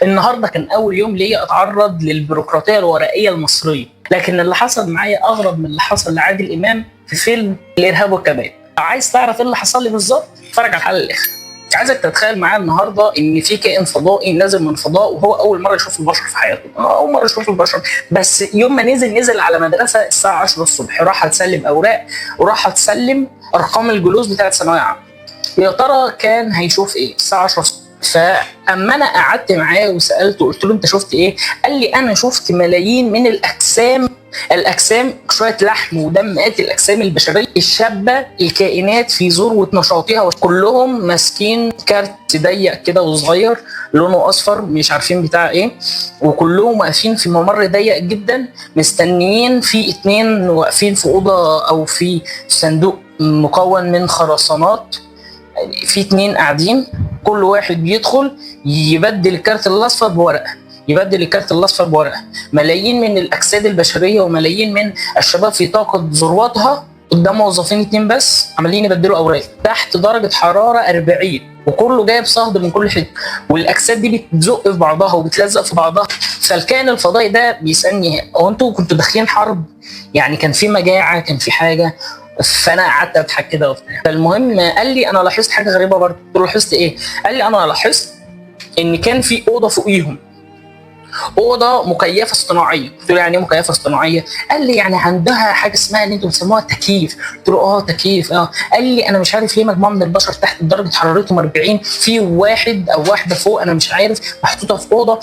النهارده كان اول يوم ليا اتعرض للبيروقراطيه الورقية المصرية، لكن اللي حصل معايا اغرب من اللي حصل لعادل امام في فيلم الارهاب والكباب. عايز تعرف ايه اللي حصل لي بالظبط؟ اتفرج على الحلقة للاخر. عايزك تتخيل معايا النهارده ان في كائن فضائي نازل من فضاء، وهو اول مرة يشوف البشر في حياته، اول مرة يشوف البشر. بس يوم ما نزل، نزل على مدرسه الساعة 10 الصبح، راح تسلم اوراق وراح تسلم ارقام الجلوس بتاعت ثانوية عامة. يا ترى كان هيشوف ايه الساعة 10 الصبح؟ فاما انا قعدت معاه وسالته، قلت له انت شفت ايه؟ قال لي انا شفت ملايين من الاجسام، الاجسام شوية لحم ودم، مئات الاجسام البشرية الشابة، الكائنات في ذروة نشاطها، كلهم ماسكين كارت ضيق كده وصغير لونه اصفر مش عارفين بتاع ايه، وكلهم واقفين في ممر ضيق جدا مستنيين، في اتنين واقفين في اوضة او في صندوق مكون من خرسانات، في اتنين قاعدين، كل واحد بيدخل يبدل الكارت الاصفر بورقه، يبدل الكارت الاصفر بورقه. ملايين من الاجساد البشرية وملايين من الشباب في طاقة ذروتها قدام موظفين اتنين بس عمالين يبدلوا اوراق تحت درجه حرارة 40، وكله جايب صهد من كل حتة، والاجساد دي بتزق في بعضها وبتلزق في بعضها. فالكائن الفضائي ده بيسالني هو انتوا كنتوا داخلين حرب؟ يعني كان في مجاعة؟ كان في حاجة؟ فانا قعدت اضحك كده وبتاع. فالمهم قال لي انا لاحظت حاجة غريبة برضه. قلت له لاحظت ايه؟ قال لي انا لاحظت ان كان في اوضة فوقيهم، اوضة مكيفه اصطناعيه. قلت له يعني ايه مكيفه اصطناعيه؟ قال لي يعني عندها حاجة اسمها اللي انتوا بتسموها تكييف. قلت له اه تكييف اه. قال لي انا مش عارف ليه مجموعة من البشر تحت درجه حرارتهم 40، في واحد او واحدة فوق انا مش عارف محطوطة في اوضة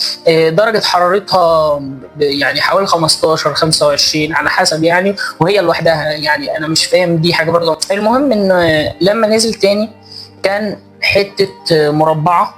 درجه حرارتها يعني حوالي 15 25 على حسب يعني، وهي لوحدها، يعني انا مش فاهم دي حاجة برضه. المهم ان لما نزل تاني كان حتة مربعه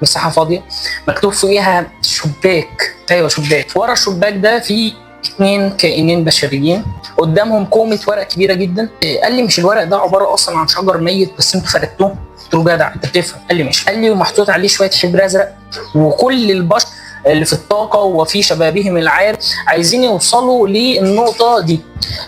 مساحة فاضية مكتوب فوقيها شباك، ايوه شباك، ورا الشباك ده في اتنين كائنين بشريين قدامهم كومة ورق كبيرة جدا. قال لي مش الورق ده عبارة اصلا عن شجر ميت بس انتوا فردتوه؟ قلت له جدع انت بتفهم. قال لي ماشي. قال لي ومحطوط عليه شوية حبر ازرق، وكل البشر اللي في الطاقة وفي شبابهم العار عايزين يوصلوا للنقطة دي،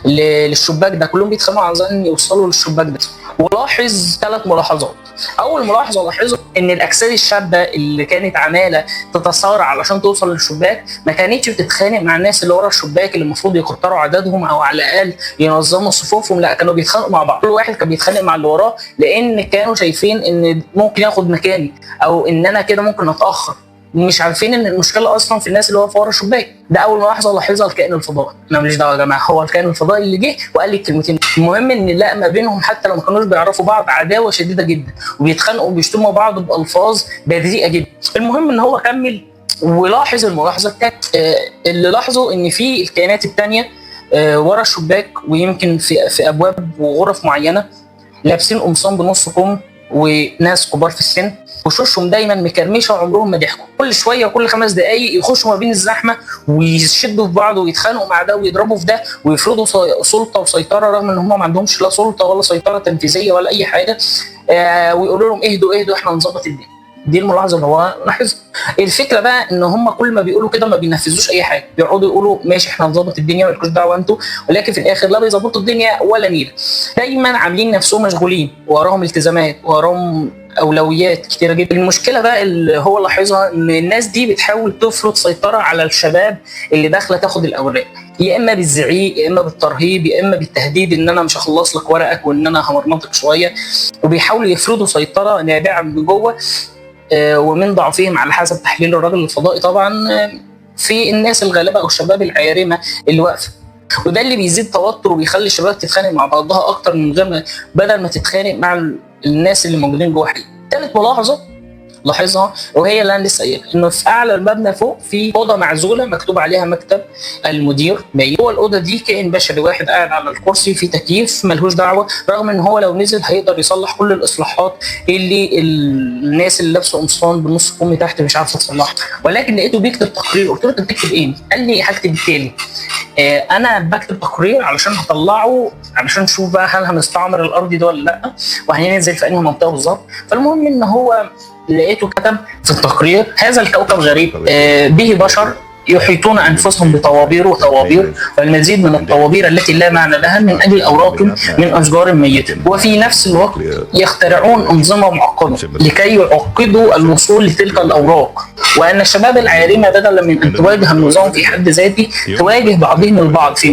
للشباك ده، كلهم بيتخانقوا عايزين يوصلوا للشباك ده. ولاحظ 3 ملاحظات. اول ملاحظة لاحظها ان الاجساد الشابة اللي كانت عماله تتصارع علشان توصل للشباك ما كانتش بتتخانق مع الناس اللي ورا الشباك اللي المفروض يكتروا عددهم او على الاقل ينظموا صفوفهم، لا كانوا بيتخانقوا مع بعض، كل واحد كان بيتخانق مع اللي وراه، لان كانوا شايفين ان ممكن ياخد مكاني او ان انا كده ممكن اتاخر، مش عارفين ان المشكلة اصلا في الناس اللي واقفة ورا الشباك. ده اول ملاحظة لاحظها الكائن الفضائي. انا ماليش دعوه يا جماعة، هو الكائن الفضائي اللي جه وقال لي الكلمتين. المهم ان لا ما بينهم حتى لو ما كانوش بيعرفوا بعض عداوة شديدة جدا، وبيتخانقوا وبيشتموا بعض بالفاظ بذيئة جدا. المهم ان هو كمل ولاحظ الملاحظة الثانية اللي لاحظوا ان في الكائنات الثانية ورا الشباك ويمكن في ابواب وغرف معينة لابسين قمصان بنص كم وناس كبار في السن، وشوشهم دايما مكرمشه وعمرهم ما ضحكوا، كل شوية كل 5 دقائق يخشوا ما بين الزحمة ويشدوا في بعض ويتخانقوا مع ده ويضربوا في ده ويفرضوا سلطة وسيطرة، رغم ان هم ما عندهمش لا سلطة ولا سيطرة تنفيذية ولا اي حاجة، ويقولوا لهم اهدوا اهدوا احنا هنظبط الدنيا. دي الملاحظة اللي هو لاحظها. الفكرة بقى ان هم كل ما بيقولوا كده ما بينفذوش اي حاجة، بيقعدوا يقولوا ماشي احنا هنظبط الدنيا مالكوش دعوه انتوا، ولكن في الاخر لا بيظبطوا الدنيا ولا نيله. دايما عاملين نفسهم مشغولين، وراهم التزامات وراهم اولويات كتيرة جدا. المشكلة بقى اللي هو لاحظها ان الناس دي بتحاول تفرض سيطرة على الشباب اللي داخله تاخد الاوراق، يا اما بالزعيق يا اما بالترهيب يا اما بالتهديد ان انا مش هخلص لك ورقك وان انا همرمطك شوية، وبيحاولوا يفرضوا سيطرة نابعة من جوه ومن ضعفهم على حسب تحليل الراجل الفضائي طبعا في الناس الغالبة او الشباب العارمه اللي واقفة. وده اللي بيزيد توتر وبيخلي الشباب تتخانق مع بعضها اكتر من غير بدل ما تتخانق مع الناس اللي موجودين جوه حقيقي. ثالث ملاحظة لاحظها وهي اللي انا لسه قايلها، انه في اعلى المبنى فوق في اوضة معزولة مكتوب عليها مكتب المدير. جوه الاوضة دي كائن بشري واحد قاعد على الكرسي في تكييف ملهوش دعوه، رغم ان هو لو نزل هيقدر يصلح كل الاصلاحات اللي الناس اللي لابسه قمصان بنص كم تحت مش عارفه تصلحها. ولكن لقيته بيكتب تقرير. قلت له انت بتكتب ايه؟ قال لي هكتب التالي، انا بكتب تقرير علشان هطلعه علشان نشوف بقى هل هنستعمر الارض دي ولا لا، وهننزل في انهي منطقة بالظبط. فالمهم ان هو لقيته كتب في التقرير هذا الكوكب غريب، به بشر يحيطون أنفسهم بطوابير وطوابير والمزيد من الطوابير التي لا معنى لها من أجل أوراق من أشجار ميتة، وفي نفس الوقت يخترعون أنظمة معقدة لكي يعقدوا الوصول لتلك الأوراق. وأن الشباب العارمة بدلا من أن تواجه النظام في حد ذاته تواجه بعضهم البعض في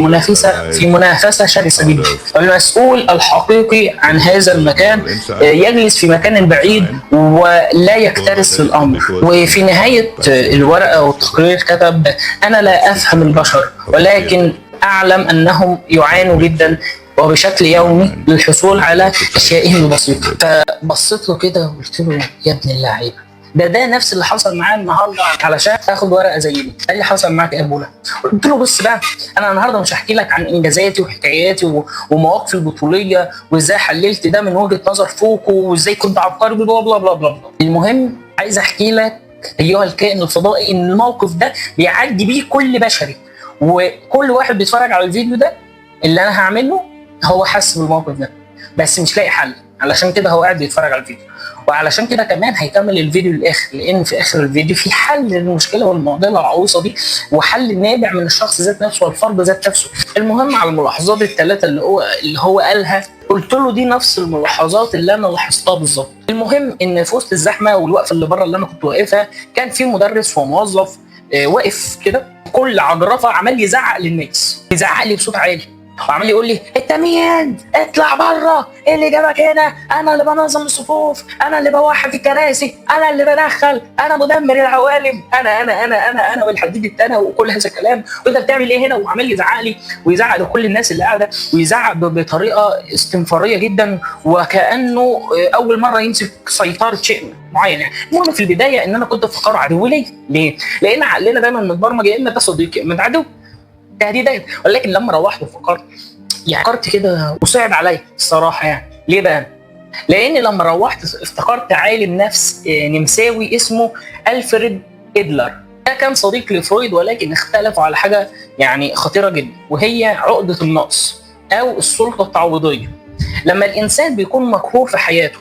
منافسة شرسة جدا. المسؤول الحقيقي عن هذا المكان يجلس في مكان بعيد ولا يكترث للأمر. وفي نهاية الورقة والتقرير كتب: أنا لا أفهم البشر، ولكن أعلم أنهم يعانوا جدا وبشكل يومي للحصول على أشيائهم البسيطة. فبصيت له كده وقلت له: يا ابن اللعيبة، ده نفس اللي حصل معايا النهارده علشان اخد ورقة زي دي. قال لي: حصل معاك ايه يا بولا؟ قلت له: بص بقى، انا النهارده مش هحكي لك عن انجازاتي وحكاياتي ومواقفي البطوليه وازاي حللت ده من وجهه نظر فوكو وازاي كنت عبقري blah blah blah blah. المهم عايز احكي لك ايها الكائن الفضائي ان الموقف ده بيعدي بيه كل بشري، وكل واحد بيتفرج على الفيديو ده اللي انا هعمله هو حس بالموقف ده بس مش لاقي حل، علشان كده هو قاعد بيتفرج على الفيديو، وعلشان كده كمان هيكمل الفيديو للاخر، لان في اخر الفيديو في حل للمشكلة والمعضله العويصه دي، وحل نابع من الشخص ذات نفسه والفرد ذات نفسه. المهم على الملاحظات الثلاثة اللي هو قالها، قلت له دي نفس الملاحظات اللي انا لاحظتها بالظبط. المهم ان في وسط الزحمة والوقفه اللي بره اللي انا كنت واقفها كان في مدرس وموظف واقف كده كل عجرفه عمال يزعق للناس، يزعق لي بصوت عالي وعمال يقول لي: انت مين؟ اطلع بره، ايه اللي جابك هنا؟ انا اللي بنظم الصفوف، انا اللي بوحد الكراسي، انا اللي بدخل، انا مدمر العوالم، انا انا انا انا انا والحديد التاني وكل هذا الكلام، وانت بتعمل ايه هنا؟ وعمال يزعق لي ويزعق لكل الناس اللي قاعدة، ويزعق بطريقة استنفاريه جدا وكانه اول مرة يمسك سيطرة شيء معين يعني. المهم في البداية ان انا كنت افكره عدو ليه؟ ليه؟ لان عقلنا دايما متبرمج يا اما ده صديق يا اما ده عدو، تهديدات. ولكن لما روحت وفكرت، يعني فكرت كده وصعب عليا الصراحة يعني. ليه بقى؟ لان لما روحت افتكرت عالم نفس نمساوي اسمه الفريد ادلر. ده كان صديق لفرويد، ولكن اختلفوا على حاجة يعني خطيرة جدا، وهي عقده النقص او السلطة التعويضيه. لما الانسان بيكون مقهور في حياته،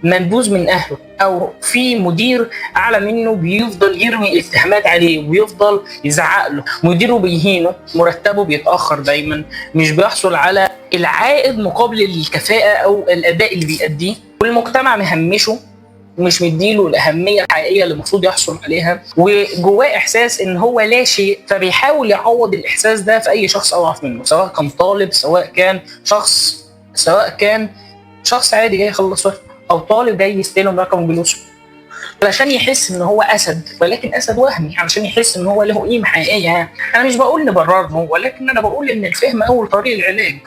منبوذ من اهله، او في مدير اعلى منه بيفضل يرمي اتهامات عليه ويفضل يزعق له، مديره بيهينه، مرتبه بيتاخر دايما، مش بيحصل على العائد مقابل الكفاءة او الاداء اللي بيأديه، والمجتمع مهمشه ومش مديله الاهمية الحقيقية اللي المفروض يحصل عليها، وجواه احساس ان هو لا شيء، فبيحاول يعوض الاحساس ده في اي شخص اضعف منه، سواء كان طالب، سواء كان شخص عادي جاي يخلص ورق، او طالب جاي يستلم رقم جلوسه، علشان يحس ان هو اسد، ولكن اسد وهمي، علشان يحس ان هو له قيمة حقيقية. يعني انا مش بقول نبرر له، ولكن انا بقول ان الفهم اول طريق العلاج.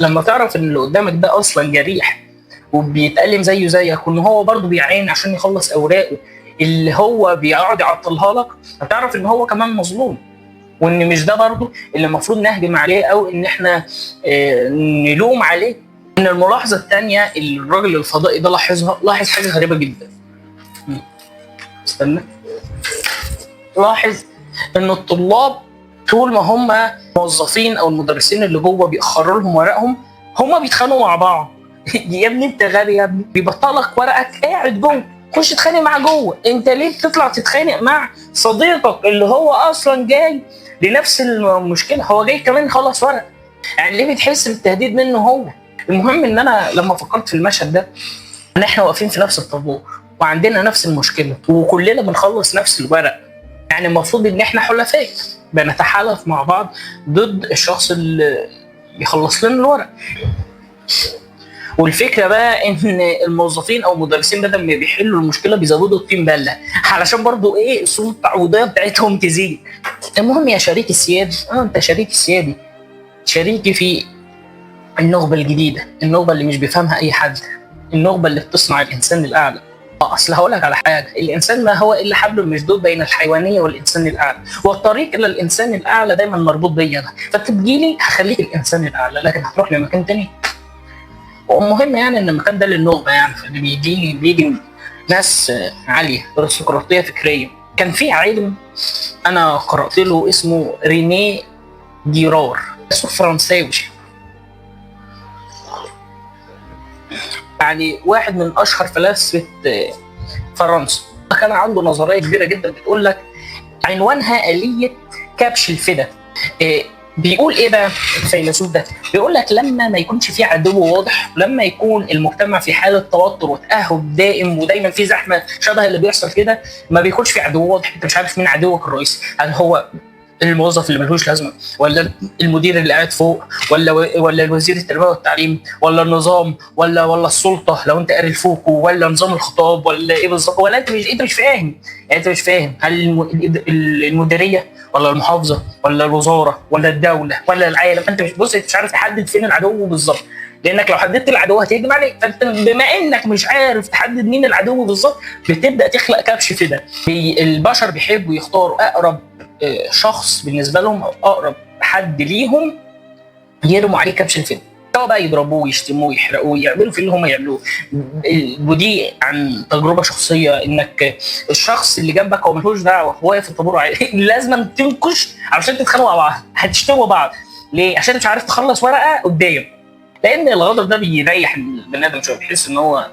لما تعرف ان اللي قدامك ده اصلا جريح وبيتألم زيه زيك، وان هو برضه بيعاني عشان يخلص اوراقه اللي هو بيقعد يعطلها لك، هتعرف ان هو كمان مظلوم، وان مش ده برضه اللي المفروض نهجم عليه او ان احنا نلوم عليه. ان الملاحظة الثانية اللي الراجل الفضائي ده لاحظها، لاحظ حاجة غريبة جدا. استنى، لاحظ ان الطلاب طول ما هم موظفين او المدرسين اللي جوه بيأخروا لهم ورقهم، هم بيتخانقوا مع بعض. يا ابني انت غبي يا ابني، بيبطلك ورقك قاعد جوه، خش اتخانق مع جوه، انت ليه بتطلع تتخانق مع صديقك اللي هو اصلا جاي لنفس المشكلة، هو جاي كمان يخلص ورق، يعني ليه بتحس بالتهديد منه هو؟ المهم ان انا لما فكرت في المشهد ده، ان احنا واقفين في نفس الطابور وعندنا نفس المشكلة وكلنا بنخلص نفس الورق، يعني المفروض ان احنا حلفاء بنتحالف مع بعض ضد الشخص اللي يخلص لنا الورق. والفكرة بقى ان الموظفين او المدرسين بدل ما بيحلوا المشكلة بيزودوا الطين بله، علشان برضو ايه السلطة التعويضيه بتاعتهم تزيد. المهم يا شريك السيادي، انت شريك السيادي، شريكي في النخبة الجديدة، النخبة اللي مش بيفهمها اي حد، النخبة اللي بتصنع الانسان الاعلى. اصل هقول لك على حاجة، الانسان ما هو الا حبل مشدود بين الحيوانية والانسان الاعلى، والطريق الى الانسان الاعلى دايما مربوط بيا انا، فتجي لي هخليك الانسان الاعلى، لكن هتروح لمكان تاني. والمهم يعني ان المكان ده للنخبه، يعني فاللي بيجي ناس عالية، ارستقراطيه فكرية. كان في عالم انا قرات له اسمه رينيه جيرار، اسمه فرنساوي، يعني واحد من اشهر فلاسفة فرنسا. كان عنده نظرية كبيرة جدا بتقول لك عنوانها آلية كبش الفدا. بيقول ايه بقى الفيلسوف ده؟ بيقول لك لما ما يكونش في عدو واضح، لما يكون المجتمع في حاله توتر وتاهب دائم ودايما في زحمة شبه اللي بيحصل كده، ما بيكونش في عدو واضح، انت مش عارف مين عدوك الرئيسي، هل هو الموظف اللي ملهوش لازمه، ولا المدير اللي قاعد فوق، ولا الوزير التربية والتعليم، ولا النظام، ولا السلطة لو انت قاري الفوكو، ولا نظام الخطاب، ولا ايه بالظبط، ولا انت مش فاهم، يعني انت مش فاهم هل المديرية ولا المحافظة ولا الوزارة ولا الدولة ولا العالم، انت مش بص انت مش عارف تحدد فين العدو بالظبط، لانك لو حددت العدو هتهجم عليك، فانت بما انك مش عارف تحدد مين العدو بالظبط بتبدا تخلق كبش فدا. البشر بيحبوا يختاروا اقرب شخص بالنسبة لهم او اقرب حد ليهم يرموا عليه كبش الفدا، سواء بقى يضربوه يشتموه يحرقوه يعملوا في اللي هم يعملوه. ودي عن تجربه شخصية، انك الشخص اللي جنبك هو ملوش دعوه، هو واقف في الطابور لازم تنكش علشان تتخانقوا مع بعض، هتشتموا بعض ليه؟ عشان مش عارف تخلص ورقة قدام. لان الغضب ده بيريح البني ادم شوية، بيحس ان هو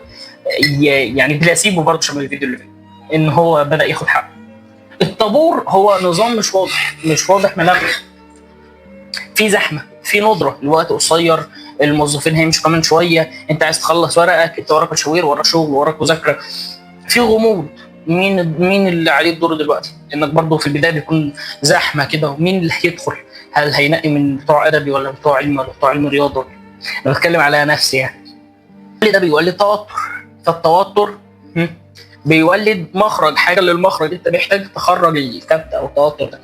يعني بلاسيبو برضه شبه الفيديو اللي فات، ان هو بدا ياخد حقه. الطابور هو نظام مش واضح، مش واضح ملامح، في زحمة، في ندره، الوقت قصير، الموظفين هيمشوا كمان شوية، انت عايز تخلص ورقك، انت وراك مشاوير، وراك شغل، وراك مذاكرة، في غموض، مين اللي عليه الدور دلوقتي؟ انك برضه في البداية بيكون زحمة كده، ومين اللي هيدخل؟ هل هينقي من بتوع ادبي ولا بتوع علم ولا بتوع علم رياضة؟ انا بتكلم على نفسي يعني. كل ده بيولد توتر، فالتوتر بيولد مخرج، حاجة للمخرج، انت محتاج تخرج الكبت او التوتر ده،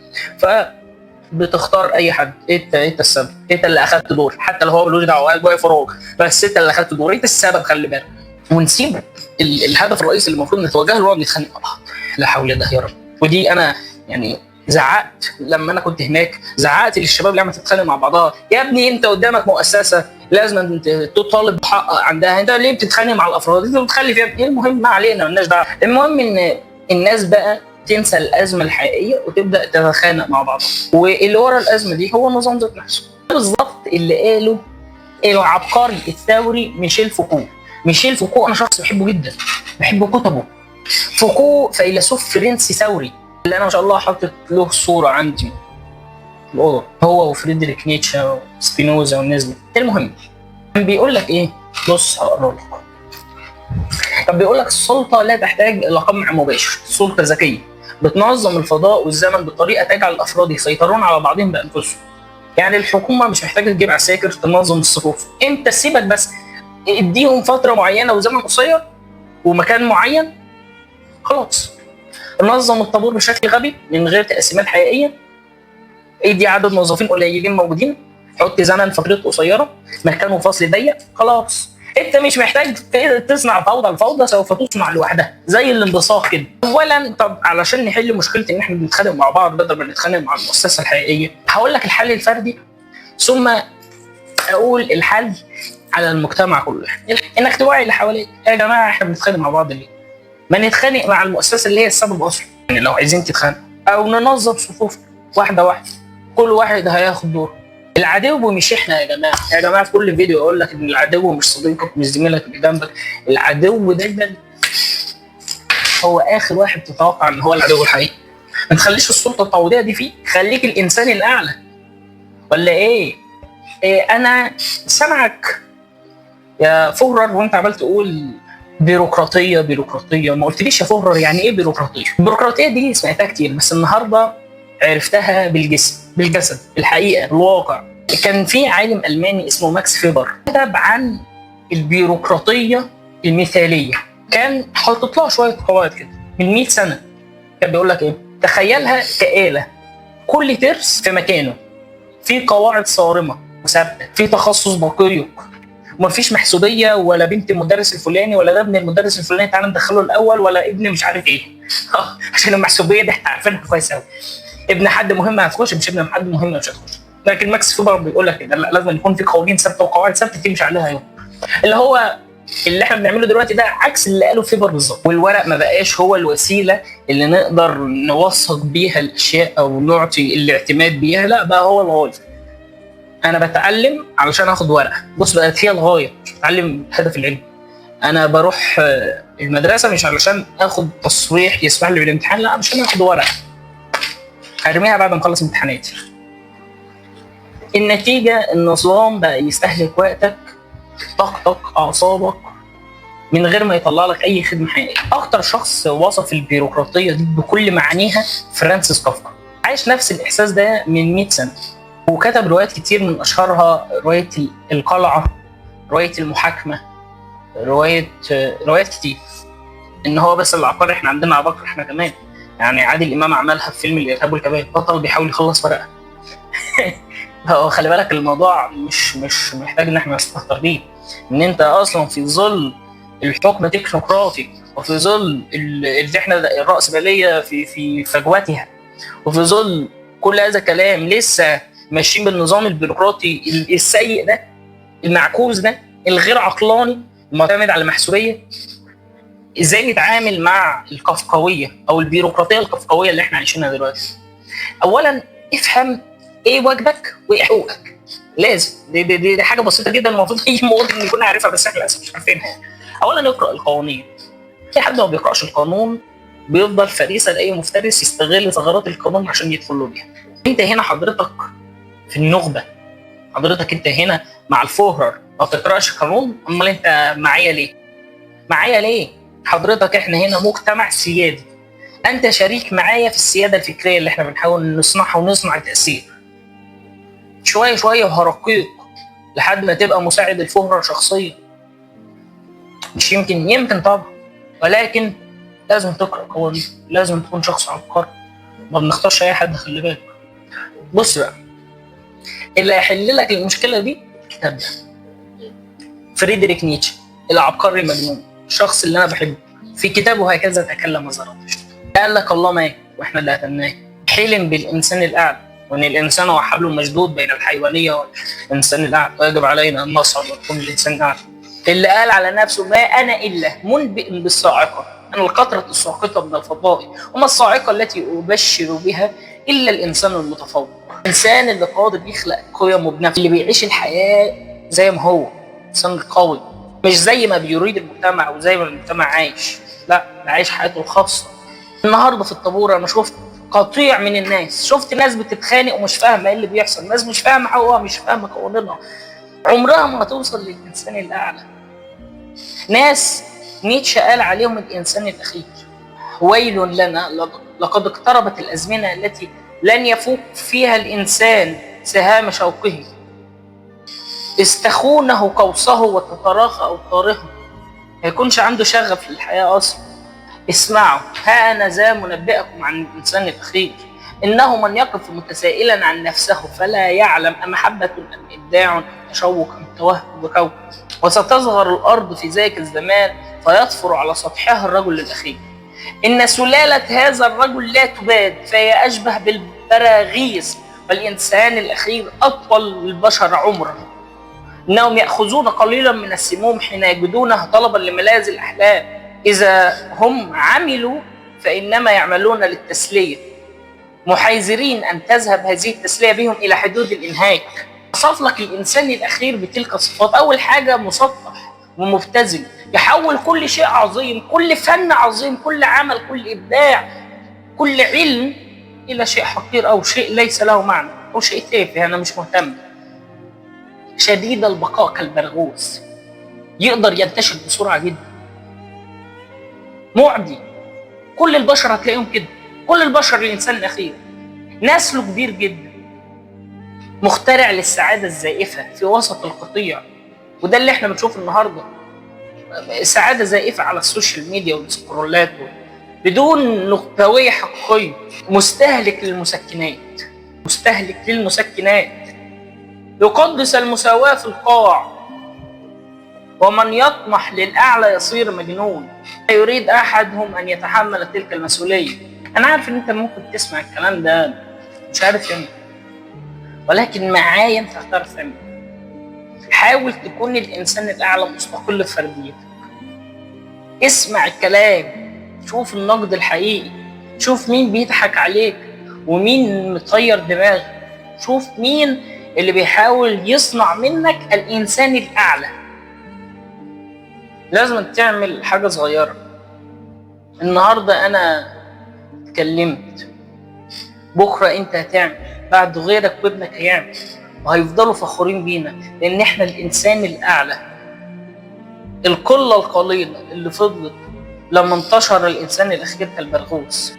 فبتختار اي حد، انت السبب، انت اللي اخدت دور، حتى لو هو ملوش دعوه قاعد واقف وراك، بس انت اللي اخدت دور، انت السبب، خلي بالك. ونسيب الهدف الرئيسي اللي المفروض نتوجه له، نتخانق مع بعض، لا حول الله يا رب. ودي انا يعني زعقت لما انا كنت هناك، زعقت للشباب اللي عم تتخانق مع بعضها، يا ابني انت قدامك مؤسسة لازم تطالب بحق عندها، انت ليه بتتخانق مع الافراد؟ انت بتخلف يا ابني. المهم ما علينا، مالناش دعوه. المهم ان الناس بقى تنسى الازمة الحقيقية وتبدا تتخانق مع بعضها، واللي ورا الازمة دي هو النظام ذات نفسه. بالظبط اللي قاله العبقري الثوري ميشيل فوكو. ميشيل فوكو انا شخص بحبه جدا، بحب كتبه. فوكو فيلسوف فرنسي ثوري، اللي انا ما شاء الله حاطط له صوره عندي في الاوضة، هو وفريدريك نيتشه وسبينوزا والناس دي. المهم كان بيقول لك ايه؟ بص هقرا لك. طب بيقول لك السلطة لا تحتاج الى قمع مباشر، السلطة ذكية بتنظم الفضاء والزمن بطريقة تجعل الافراد يسيطرون على بعضهم بانفسهم. يعني الحكومة مش محتاجه تجيب عساكر تنظم الصفوف، انت سيبك بس اديهم فترة معينة وزمن قصير ومكان معين، خلاص نظم الطابور بشكل غبي من غير تقسيمات حقيقية، ادي عدد موظفين قليلين موجودين، حط زمن فترات قصيرة، مكان وفصل ضيق، خلاص انت مش محتاج تصنع فوضى، الفوضى سوف تصنع لوحدها زي الانبثاق كده. اولا طب علشان نحل مشكلة ان احنا بنتخانق مع بعض بدل ما نتخانق مع المؤسسة الحقيقية، هقول لك الحل الفردي ثم اقول الحل على المجتمع كله. انك توعي اللي حواليك، يا جماعة احنا بنتخانق مع بعض ليه؟ ما نتخانق مع المؤسسة اللي هي السبب اصلا، يعني لو عايزين تتخانقوا، او ننظم صفوف واحدة واحدة، كل واحد هياخد دوره. العدو مش احنا يا جماعة، يا جماعة في كل فيديو اقول لك ان العدو مش صديقك، مش زميلك اللي جنبك، العدو دايما هو اخر واحد تتوقع ان هو العدو الحقيقي. ما تخليش السلطة التعويضيه دي فيك، خليك الانسان الاعلى. ولا ايه؟ إيه انا سامعك يا فهرر وانت عمال تقول بيروقراطيه بيروقراطيه، ما قلتليش يا فهرر يعني ايه بيروقراطيه؟ البيروقراطية دي سمعتها كتير، بس النهارده عرفتها بالجسم، بالجسد، الحقيقة، الواقع. كان في عالم الماني اسمه ماكس فيبر كتب عن البيروقراطية المثالية، كان حاطط لها شوية قواعد كده من 100 سنة. كان بيقول لك ايه؟ تخيلها كآلة، كل ترس في مكانه، في قواعد صارمة وثابتة، في تخصص دقيق، ومفيش محسوبيه ولا بنت المدرس الفلاني ولا ده ابن المدرس الفلاني تعالى ندخله الاول ولا ابن مش عارف ايه. عشان المحسوبيه دي احنا عارفينها كويس قوي، ابن حد مهم هتخش، مش ابن حد مهم مش هتخش. لكن ماكس فيبر بيقول لك لا، لازم يكون في قوانين ثابتة وقواعد ثابتة تمشي عليها يوم. اللي هو اللي احنا بنعمله دلوقتي ده عكس اللي قاله فيبر بالظبط. والورق ما بقاش هو الوسيلة اللي نقدر نوثق بيها الاشياء او نعطي الاعتماد بيها، لا بقى هو الغاية. انا بتعلم علشان اخد ورقة، بص بقت هي الغاية، مش بتعلم هدف العلم. انا بروح المدرسة مش علشان اخد تصريح يسمح لي بالامتحان، لا عشان اخد ورقة. هرميها بعد ما اخلص امتحاناتي. النتيجة النظام بقى يستهلك وقتك، طاقتك، اعصابك، من غير ما يطلع لك اي خدمة حقيقية. اكتر شخص وصف البيروقراطية دي بكل معانيها فرانسيس كافكا. عايش نفس الاحساس ده من 100 سنة، وكتب روايات كتير من اشهرها رواية القلعة، رواية المحاكمة، روايات كتير. ان هو بس العبقري، احنا عندنا عباقرة احنا كمان. يعني عادل امام عملها في فيلم الارهاب والكباب، بطل بيحاول يخلص ورقة. هو خلي بالك الموضوع مش محتاج ان احنا نستهتر بيه، ان انت اصلا في ظل الحكم التكنوقراطي، وفي ظل اللي احنا الرأسمالية في فجوتها، وفي ظل كل هذا الكلام لسه ماشيين بالنظام البيروقراطي السيء ده، المعكوس ده، الغير عقلاني، المعتمد على المحسوبيه. ازاي نتعامل مع القفقويه او البيروقراطية القفقويه اللي احنا عايشينها دلوقتي؟ اولا افهم ايه واجبك وايه حقوقك. لازم دي, دي, دي, دي حاجة بسيطة جدا المفروض اي مواطن يكون عارفها، بس احنا للاسف مش عارفينها. اولا اقرا القوانين. في حد ما بيقراش القانون بيفضل فريسة لاي مفترس يستغل ثغرات القانون عشان يدخل له بيها. انت هنا حضرتك في النخبة، حضرتك انت هنا مع الفوهرر، ما بتقراش قانون، امال انت معايا ليه؟ معايا ليه؟ حضرتك احنا هنا مجتمع سيادي، انت شريك معايا في السيادة الفكرية اللي احنا بنحاول نصنعها ونصنع التاثير. شوية شوية وهرقيق لحد ما تبقى مساعد الفهرة شخصيا. مش يمكن، يمكن طبعا، ولكن لازم تقرا قوانين، لازم تكون شخص عبقري. ما بنختارش اي حد، خلي بالك. بص بقى، اللي هيحل لك المشكلة دي الكتاب ده، فريدريك نيتشه العبقري المجنون، الشخص اللي انا بحبه. في كتابه هكذا تكلم زرادشت، قال لك الله مات واحنا اللي قتلناه. حلم بالانسان الاعلى، وان الانسان هو حبل مشدود بين الحيوانية والانسان الاعلى، ويجب علينا ان نصعد ونكون الانسان الاعلى. اللي قال على نفسه ما انا الا منبئ بالصاعقه، انا القطرة الساقطه من الفضاء، وما الصاعقة التي ابشر بها الا الانسان المتفوق، الانسان اللي قادر يخلق قيمة بنفسه، اللي بيعيش الحياة زي ما هو، الانسان القوي، مش زي ما بيريد المجتمع وزي ما المجتمع عايش، لا، ده عايش حياته الخاصة. النهارده في الطابور انا شفت قطيع من الناس، شفت ناس بتتخانق ومش فاهمه ايه اللي بيحصل، ناس مش فاهمه حقوقها، مش فاهمه قوانينها، عمرها ما هتوصل للانسان الاعلى. ناس نيتشه قال عليهم الانسان الاخير. ويل لنا لقد اقتربت الازمنة التي لن يفوق فيها الانسان سهام شوقه، استخونه قوسه وتتراخى اوتاره، ما يكونش عنده شغف للحياة اصلا. اسمعوا، ها انا ذا منبئكم عن الانسان الاخير، انه من يقف متسائلا عن نفسه فلا يعلم امحبه ام ابداع ام تشوق ام توهم بكوكب، وستصغر الارض في ذاك الزمان فيطفر على سطحها الرجل الاخير. ان سلالة هذا الرجل لا تباد، فهي اشبه بالبراغيث، والانسان الاخير اطول البشر عمرا. انهم ياخذون قليلا من السموم حين يجدونها طلبا لملاذ الاحلام، اذا هم عملوا فانما يعملون للتسليه، محاذرين ان تذهب هذه التسلية بهم الى حدود الانهاك. وصف لك الانسان الاخير بتلك الصفات. اول حاجة مسطح ومبتذل، يحول كل شيء عظيم، كل فن عظيم، كل عمل، كل ابداع، كل علم الى شيء حقير او شيء ليس له معنى او شيء تافه، انا مش مهتم. شديد البقاء كالبرغوث، يقدر ينتشر بسرعة جدا، معدي. كل البشر هتلاقيهم كده، كل البشر الانسان الاخير نسله كبير جدا، مخترع للسعادة الزائفة في وسط القطيع، وده اللي احنا بنشوفه النهارده، سعادة زائفة على ال social media والسكرولات بدون نخبويه حقيقية. مستهلك للمسكنات، مستهلك للمسكنات، يقدس المساواة في القاع، ومن يطمح للأعلى يصير مجنون، لا يريد أحدهم أن يتحمل تلك المسؤولية. أنا عارف إن أنت ممكن تسمع الكلام ده مش عارف تعمل، ولكن معايا أنت هتعرف تعمل. حاول تكون الإنسان الأعلى مستقل في فرديتك. اسمع الكلام، شوف النقد الحقيقي، شوف مين بيضحك عليك ومين مطير دماغك، شوف مين اللي بيحاول يصنع منك الإنسان الأعلى. لازم تعمل حاجة صغيرة. النهاردة أنا اتكلمت، بكره انت هتعمل، بعد غيرك وابنك هيعمل، وهيفضلوا فخورين بينا لان احنا الانسان الاعلى، القلة القليلة اللي فضلت لما انتشر الانسان الاخير كالبرغوث.